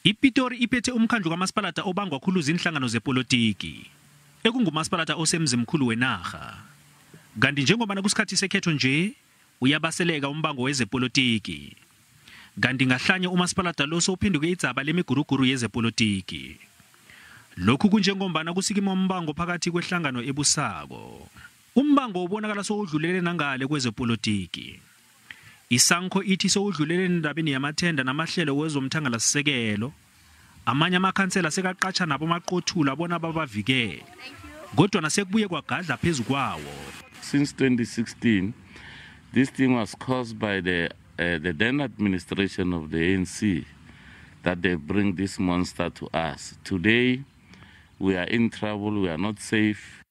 IPitori iphethe umkhandlu kamasipalata obangwa khulu zinhlangano zepolitiki, ekungumasipalata osemzimkhulu wenarha. Kanti njengoba kusikhathi sekhetho nje, uyabaseleka umbango wezepolitiki. Kanti ngahlanye umasipalata lo sowuphenduke idzaba lemiguruguru yezepolitiki. Lokhu kunjengombana kusikima umbango phakathi kwehlangano ebusako. Umbango ubonakala sowudlulele nangale kwezepolitiki. ISANCO ithi sowudlulele endabeni yamathenda namahlelo wezomthangalasisekelo. Amanye amakhansela sekaqatsha nabo amaqothula bona babavikele. Kodwa nasekubuye kwagadla phezu kwawo. Since 2016, this thing was caused by the then administration of the ANC that they bring this monster to us. Today, we are in trouble, we are not safe.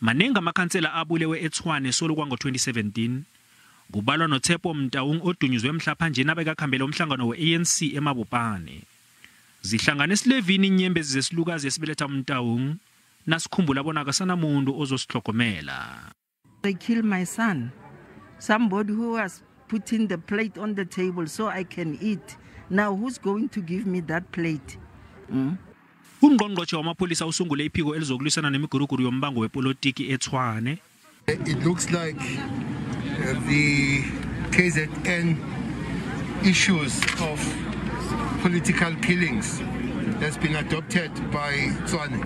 Maningi amakhansela abulewe eTshwane solo kwango-2017. Kubalwa noTshepo Motaung odunyuzwe mhlapha nje nabekakhambela umhlangano we-ANC eMabopane. Zihlangane esilevini inyembezi zesilukazi esibeletha uMotaung nasikhumbula bona akasanamuntu ozosihlogomela. They killed my son. Somebody who was putting the plate on the table so I can eat. Now who's going to give me that plate? Ungqongqotjhe wamapholisa usungule iphiko elizokulwisana nemiguruguru yombango wepolitiki eTshwane. It looks like the KZN issues of political killings has been adopted by Tshwane.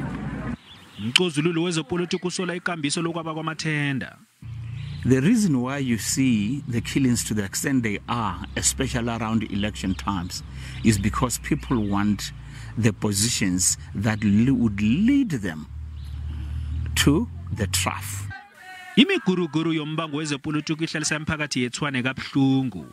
Umcozululo wezepolitiki usola ikambiso lokwaba kwamathenda. The reason why you see the killings to the extent they are, especially around election times, is because people want the positions that would lead them to the trough. Imiguruguru yombango wezepolitiki ihlalisa imiphakathi yeTshwane kabuhlungu.